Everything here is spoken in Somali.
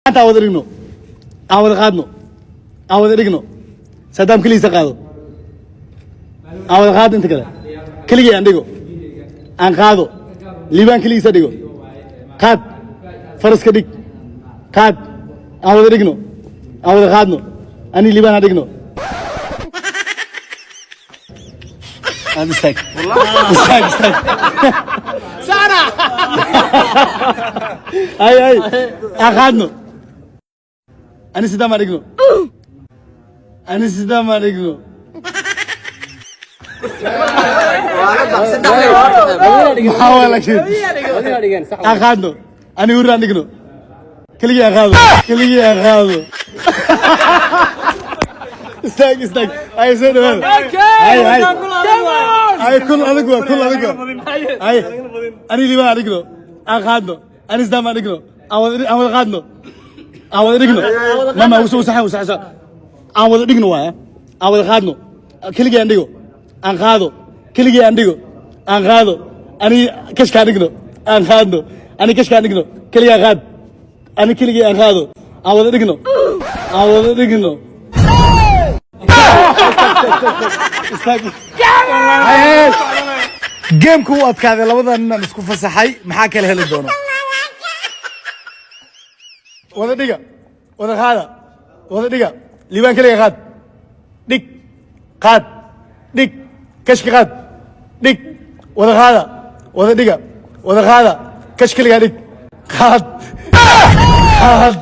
Gacanta aan wada dhigno, aan wada qaadno, aan wada dhigno. Saadaam keligiisa qaado, aan wada qaadno. Inta kale keligii aan dhigo, aan qaado. Liibaan keligiisa dhigo, qaad. Faraska dhig, qaad. Aan wada dhigno, aan wada qaadno. Ani Liibaan aan dhigno. Aan istaag, istaag, istaag. Ay ay, aan qaadno. Ani Saadaam aan dhigno, ani Saadaam aan dhigno. Maxaa waa laakiin? Aan qaadno. Ani Hurri aan dhigno. Keligii aan qaado, keligii aan qaado. Istaag, istaag. Ay, soo dhawaada. Ay ay ay, kul adag waa, kul adag waa. Ay, ani Liibaan aan dhigno, aan qaadno. Ani Saadaam aan dhigno, aan wada qaadno, aan wada dhigno. Mama usu saxan, usaxan. Aan wada dhigno waaya, aan wada qaadno. Keligii aan dhigo, aan qaado. Keligii aan dhigo, aan qaado. Ani kashkaan dhigno, aan qaadno. Ani kashkaan dhigno. Keligii aan qaad, ani keligii aan qaado. Aan wada dhigno, aan wada dhigno. Istaag. Game-ku u adkaaday, labada ninaan isku fasaxay. Maxaa kala heli doono? Wada dhiga, wada qaada, wada dhiga. Liibaan keliga qaad, dhig, qaad, dhig. Kashka qaad, dhig. Wada qaada, wada dhiga, wada qaada. Kash keligaa dhig, qaad, qaad.